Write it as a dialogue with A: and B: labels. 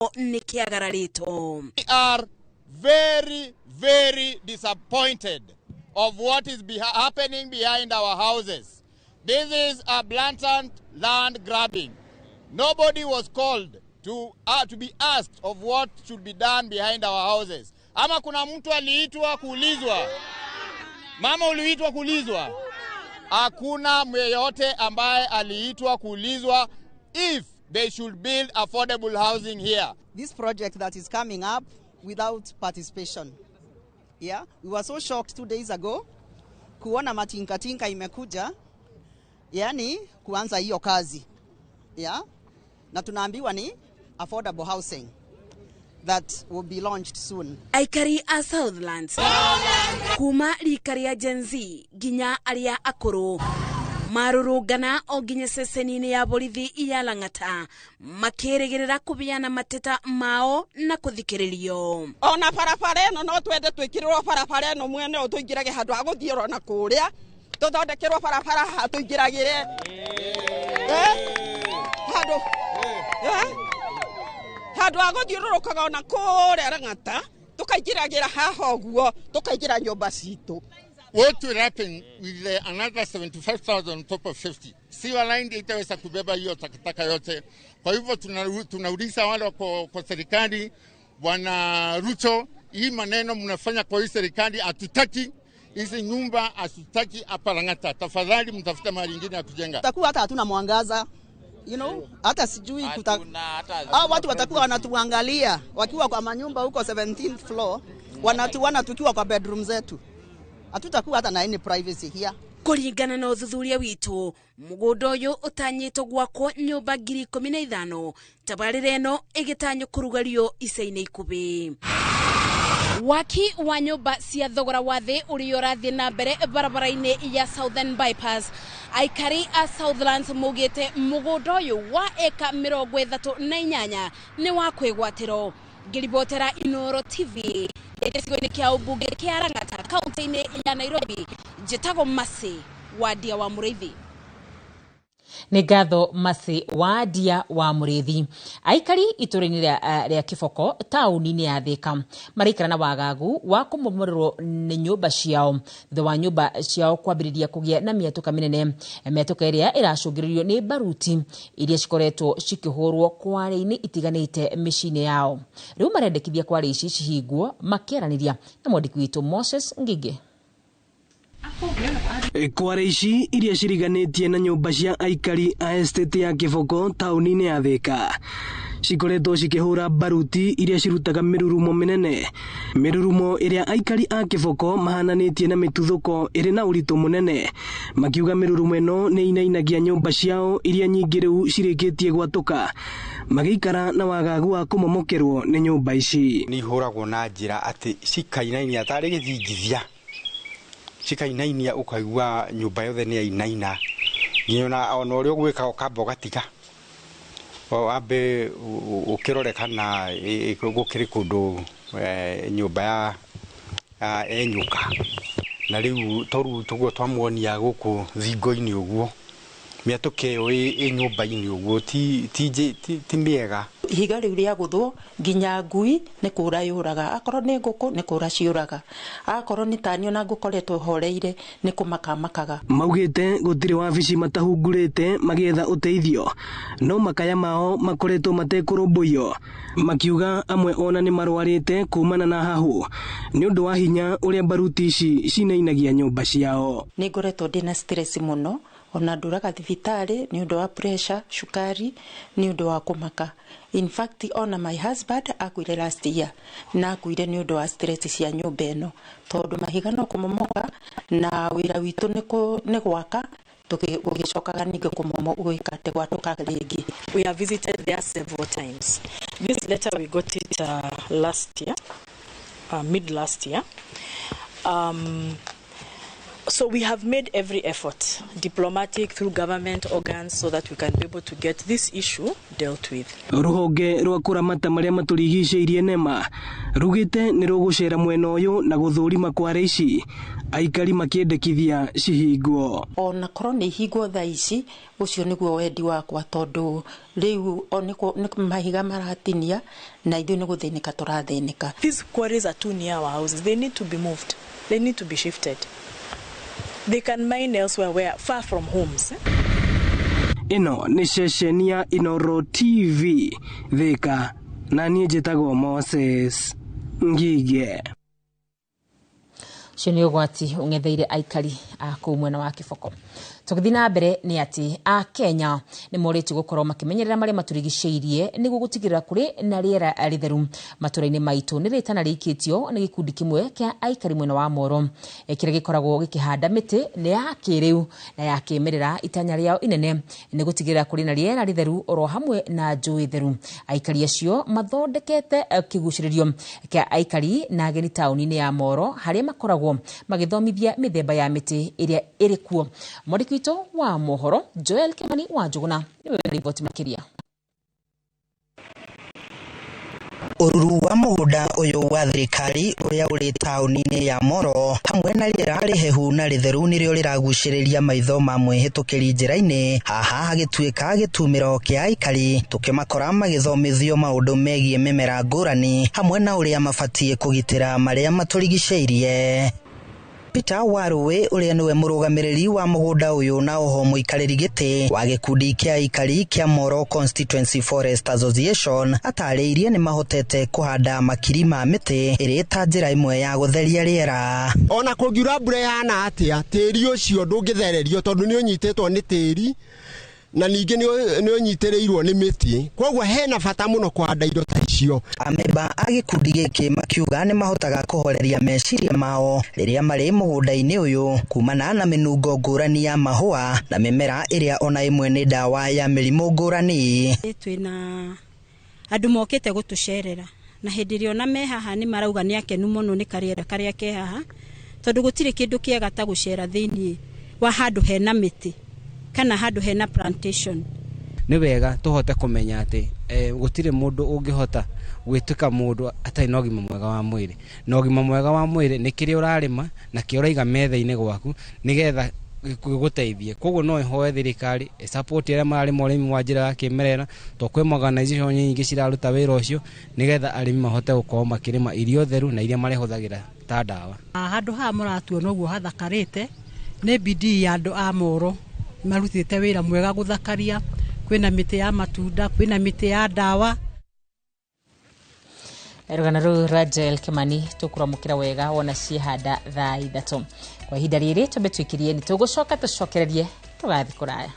A: Nĩ kĩagararĩtwo.
B: We are very, very disappointed of what is happening behind our houses. This is a blatant land grabbing. Nobody was called to be asked of what should be done behind our houses. Ama kuna mtu aliitwa kuulizwa? Mama, uliitwa kuulizwa? Hakuna yeyote ambaye aliitwa kuulizwa if they should build affordable housing here.
C: This project that is coming up without participation. Yeah, we were so shocked 2 days ago kuona matinkatinka imekuja, yani kuanza hiyo kazi. Yeah, na tunaambiwa ni affordable housing that will be launched soon.
A: Aikari a Southlands kuma rika rĩa Gen Z nginya arĩa akũrũ marũrũngana o nginya ceceni-inĩ ya borithi ya Lang'ata makĩrĩgĩrĩra kũbeana mateta mao na kũthikĩrĩrio.
D: Ona barabara ĩno no twende twĩkĩrĩrwo barabara ĩno mwene ũyũ, tũingĩrage handũ ha gũthiĩrwo na kũrĩa, tũthondekerwo barabara haha tũingĩragĩre. Handũ handũ ha gũthiũrũrũkaga ona kũrĩa Lang'ata, tũkaingĩragĩra haha ũguo, tũkaingĩra nyũmba citũ.
E: What will happen with the another 75,000 on top of 50? Sewer line itaweza kubeba hiyo takataka yote. Kwa hivyo tunauliza wale wako kwa serikali, Bwana Ruto, hii maneno mnafanya kwa hii serikali hatutaki. Hizi nyumba hatutaki hapa Lang'ata. Tafadhali mtafute mahali ingine ya kujenga.
C: Tutakuwa hata hatuna mwangaza, hata sijui hao watu watakuwa wanatuangalia wakiwa kwa manyumba huko 17th floor, wanatuona tukiwa kwa bedroom zetu. Hatutakuwa hata na any privacy here.
A: Kũringana na ũthuthuria witũ, mũgũnda ũyũ ũtanyĩtwo gwakwo nyũmba 15,000, tabarĩra ĩno ĩgĩtanywo kũrugario ica-inĩ ikuhĩ. Waki wa nyũmba cia thogora wa thĩ ũrĩa ũrathiĩ na mbere barabara-inĩ ya Southern Bypass, aikari a Southlands maugĩte mũgũnda ũyũ wa eka 38 nĩ wa kwĩgwatĩrwo. Ngĩribotera Inoro TV gĩcigo-inĩ kĩa ũmbunge kĩa Lang'ata, kaunti-inĩ ya Nairobi, njĩtagwo Masi Wandia wa Mũrĩithi.
F: Nĩ ngatho, Masi Wandia wa Mũrĩithi. Aikari itũra-inĩ rĩa Kĩboko, taũni-inĩ ya Thĩka, maraikara na wagagu wa kũmomorerwo nĩ nyũmba ciao thutha wa nyũmba ciao kwambĩrĩria kũgĩa na mĩatũka mĩnene, mĩatũka ĩrĩa ĩracũngĩrĩrio nĩ baruti iria cikoretwo cikĩhũrwo kware-inĩ itiganĩte mĩciĩ-inĩ yao. Rĩu marendekithia kware ici cihingwo. Makĩaranĩria na mwandĩki witũ Moses Ngigĩ.
G: Kware ici iria ciriganĩtie na nyũmba cia aikari a estate ya Kĩboko, taũni-inĩ ya Thĩka, cikoretwo cikĩhũra baruti iria cirutaga mĩrurumo mĩnene, mĩrurumo ĩrĩa aikari a Kĩboko mahananĩtie na mĩtuthũko ĩrĩ na ũritũ mũnene, makiuga mĩrurumo ĩno nĩ inainagia nyũmba ciao iria nyingĩ rĩu cirĩkĩtie gwatũka, magĩikara na wagagu wa kũmomokerwo nĩ nyũmba ici.
H: Nĩ ihũragwo na njĩra atĩ cikainainia tarĩ gĩthingithia, cikainainia ũkaigua nyũmba yothe nĩ yainaina, nginya ona ũrĩa ũgwĩka ũkamba ũgatiga, wambe ũkĩrore kana gũkĩrĩ kũndũ nyũmba ya enyũka. Na rĩu toru tũguo twamuonia gũkũ thingo-inĩ ũguo, mĩatũka ĩyo ĩ nyũmba-inĩ ũguo ti mĩega.
I: Ihiga rĩu rĩagũthwo, nginya ngui nĩ kũra yũraga, akorwo nĩ ngũkũ nĩ kũra ciũraga, akorwo nĩ tani ona ngũkoretwo horeire nĩ kũmaka makaga.
G: Maugĩte gũtirĩ wabici matahungurĩte magĩetha ũteithio, no makaya mao makoretwo matekũrũmbũiyo, makiuga amwe ona nĩ marwarĩte kumana na hahũ nĩ ũndũ wa hinya ũrĩa baruti ici cinainagia nyũmba ciao.
I: Nĩ ngoretwo ndĩna stress mũno, ona ndũraga thibitarĩ nĩ ũndũ wa pressure, cukari, nĩ ũndũ wa kũmaka. In fact, ona my husband akuire last year, na akuire nĩ ũndũ wa stress cia nyũmba ĩno, tondũ mahiga no kũmomoka na wĩra witũ nĩ gwaka gũgĩcokaga ningĩ kũmomo gwĩka atĩ gwatũka rĩngĩ.
J: We have visited there several times. This letter, we got it last year, mid last year. So we have made every effort, diplomatic, through government organs, so that we can be able to get this issue dealt with.
G: Rũhonge rwa kũramata marĩa matũrigicĩirie NEMA rugĩte nĩ rũgũcera mwena ũyũ na gũthũrima kware ici aikari makĩendekithia cihingwo.
I: Ona korwo nĩ ihingwo thaa ici, ũcio nĩguo wendi wakwa, tondũ rĩu nĩ mahiga maratinia na ithuĩ nĩ gũthĩnĩka tũrathĩnĩka.
J: These quarries are too near our houses. They need to be moved. They need to be shifted. They can mine elsewhere, where far from homes.
G: Ĩno nĩ ceceni ya Inoro TV Thika, na niĩ njĩtagwo Moses Ngige.
F: Ũcio nĩ ũgwati ũng'etheire aikari a kũu mwena wa Kĩboko. Tũgĩthiĩ na mbere nĩ atĩ a Kenya nĩ morĩtio gũkorwo makĩmenyerera marĩa matũrigicĩirie nĩguo gũtigĩrĩra kũrĩ na rĩera rĩtheru matũra-inĩ maitũ. Nĩ rĩtana rĩikĩtio nĩ gĩkundi kĩmwe kĩa aikari mwena wa Moro kĩrĩa gĩkoragwo gĩkĩhanda mĩtĩ nĩ ya kĩrĩu na ya kĩmerera. Itanya rĩao inene nĩ gũtigĩrĩra kũrĩ na rĩera rĩtheru oro hamwe na njũĩ theru. Aikari acio mathondekete kĩgucĩrĩrio kĩa aikari na ageni taũni-inĩ ya Moro, harĩa makoragwo magĩthomithia mĩthemba ya mĩtĩ ĩrĩa ĩrĩ kuo. Mwandĩki witũ wa mohoro Joel Kimani wa Njũgũna nĩwe wĩna riboti makĩria.
K: Ũruru wa mũgũnda ũyũ wa thirikari ũrĩa ũrĩ taũni-inĩ ya Moro hamwe na rĩera rĩhehu na rĩtheru nĩrĩo rĩragucĩrĩria maitho ma mwĩhĩtũkĩri njĩra-inĩ, haha hagĩtuĩka gĩtumĩro kĩa aikari tũkĩmakora magĩthomithio maũndũ megiĩ mĩmera ngũrani hamwe na ũrĩa mabatiĩ kũgitĩra marĩa matũrigicĩirie. Peter Warũĩ ũrĩa nĩwe mũrũgamĩrĩri wa mũgũnda ũyũ na oho mũikarĩri gĩtĩ wa gĩkundi kĩa aikari kĩa Moro Constituency Forest Association atarĩirie nĩ mahotete kũhanda makiri ma mĩtĩ ĩrĩ ta njĩra ĩmwe ya gũtheria rĩera.
L: Ona kũngiura mbura ĩhana atĩa, tĩri ũcio ndũngĩthererio tondũ nĩ ũnyitĩtwo nĩ tĩri na ningĩ nĩ ũnyitĩrĩirwo nĩ mĩtĩ, koguo hena bata mũno kũhanda indo ta icio.
K: Amemba a gĩkundi gĩkĩ makiuga nĩ mahotaga kũhoreria meciria mao rĩrĩa marĩ mũgũnda-inĩ ũyũ kumana na mĩnungo ngũrani ya mahũa na mĩmera ĩrĩa ona ĩmwe nĩ ndawa ya mĩrimũ ngũrani.
M: Twĩna andũ mokĩte gũtũcerera na hĩndĩ ĩrĩa ona me haha nĩ marauga nĩ akenu mũno nĩ karĩera karĩa ke haha, tondũ gũtirĩ kĩndũ kĩega ta gũcera thĩiniĩ wa handũ hena mĩtĩ kana handũ hena plantation.
N: Nĩ wega tũhote kũmenya atĩ gũtirĩ mũndũ ũngĩhota gwĩtuĩka mũndũ atarĩ na ũgima mwega wa mwĩrĩ, na ũgima mwega wa mwĩrĩ nĩ kĩrĩa ũrarĩma na kĩrĩa ũraiga metha-inĩ gwaku nĩgetha gĩgũteithie. Koguo no ĩhoe thirikari ĩsupport arĩa mararĩma ũrĩmi wa njĩra ya kĩmerera, tondũ kwĩ organization nyingĩ ciraruta wĩra ũcio nĩgetha arĩmi mahote gũkorwo makĩrĩma irio theru na iria marĩhũthagĩra ta ndawa.
O: Handũ haha mũratuona ũguo hathakarĩte nĩ bidii ya andũ a Moro, marutĩte wĩra mwega gũthakaria, kwĩna mĩtĩ ya matunda, kwĩna mĩtĩ ya ndawa.
F: Rũgano rũu rwa Joel Kimani tũkũramũkĩra wega wona ciĩhanda thaa 3. Kwa ihinda rĩrĩ twambe twĩkĩrie nĩ tũgũcoka tũcokererie tũgathiĩ kũraya.